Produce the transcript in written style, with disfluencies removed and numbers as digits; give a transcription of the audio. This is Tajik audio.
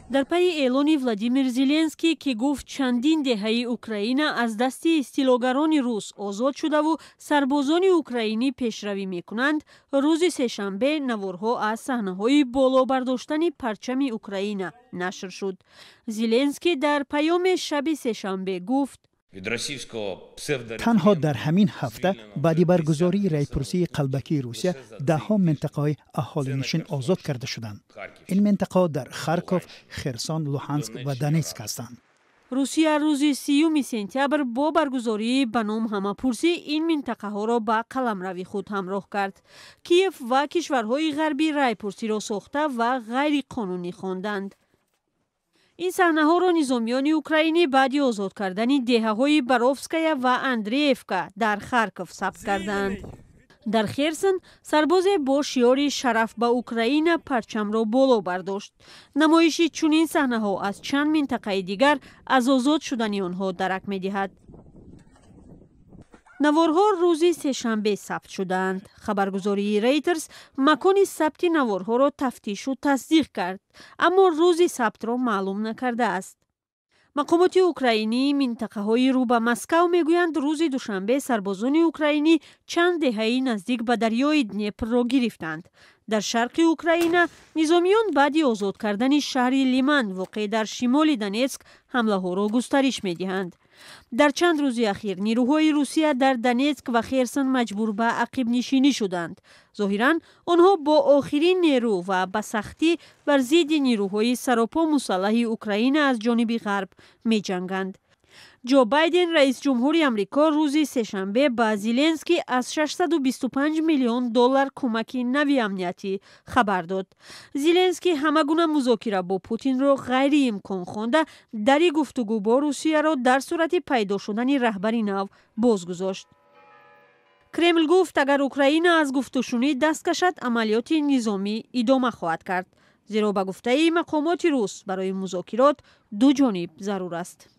Дар пайи эълони Владимир Зеленский, ки гуфт, чандин деҳаи Украина аз дасти истилогарони рус озод шудаву сарбозони украинӣ пешравӣ мекунанд, рӯзи сешанбе наворҳо аз саҳнаҳои боло бардоштани парчами Украина нашр шуд. Зеленский дар паёми шаби сешанбе гуфт: Танҳо дар ҳамин ҳафта баъди баргузории райпурсии қалбакии Русия даҳҳо минтақаҳои аҳолинишин озод карда шуданд. Ин минтақаҳо дар Харков, Херсон, Луҳанск ва Донетск ҳастанд. Русия рӯзи 30-уми сентябр бо баргузории ба ном ҳамапурсӣ ин минтақаҳоро ба қаламрави худ ҳамроҳ кард. Киев ва кишварҳои ғарбӣ райпурсиро сохта ва ғайриқонунӣ хонданд. Ин саҳнаҳоро низомиёни украинӣ баъди озод кардани деҳаҳои Боровская ва Андреевка дар Харков сабт кардаанд. Дар Херсон сарбозе бо шиори «Шараф ба Украина» парчамро боло бардошт. Намоиши чунин саҳнаҳо аз чанд минтақаи дигар аз озод шудани онҳо дарак медиҳад. Наворҳо рӯзи сешанбе сабт шудаанд. Хабаргузории Рейтерс макони сабти наворҳоро тафтишу тасдиқ кард, аммо рӯзи сабтро маълум накардааст. Мақомоти украинии минтақаҳои рӯ ба Москав мегӯянд, рӯзи душанбе сарбозони украинӣ чанд деҳаи наздик ба дарёи Днепрро гирифтанд. Дар шарқи Украина низомиён баъди озод кардани шаҳри Лиман, воқеъ дар шимоли Донетск, ҳамлаҳоро густариш медиҳанд. Дар чанд рӯзи ахир нирӯҳои Русия дар Донетск ва Херсон маҷбур ба ақибнишинӣ шуданд. Зоҳиран, онҳо бо охирин нерӯ ва ба сахтӣ бар зидди нирӯҳои саропо мусаллаҳи Украина аз ҷониби ғарб меҷанганд. Ҷо Байден, раисҷумҳури Амрико, рӯзи сешанбе ба Зеленский аз 625 миллион доллар кӯмаки нави амниятӣ хабар дод. Зеленский ҳама гуна музокира бо Путинро ғайриимкон хонда, дари гуфтугӯ бо Русияро дар сурати пайдо шудани раҳбари нав боз гузошт. Кремл гуфт, агар Украина аз гуфтушунид даст кашад, амалиёти низомӣ идома хоҳад кард, зеро ба гуфтаи мақомоти рус барои музокирот ду ҷониб зарур аст.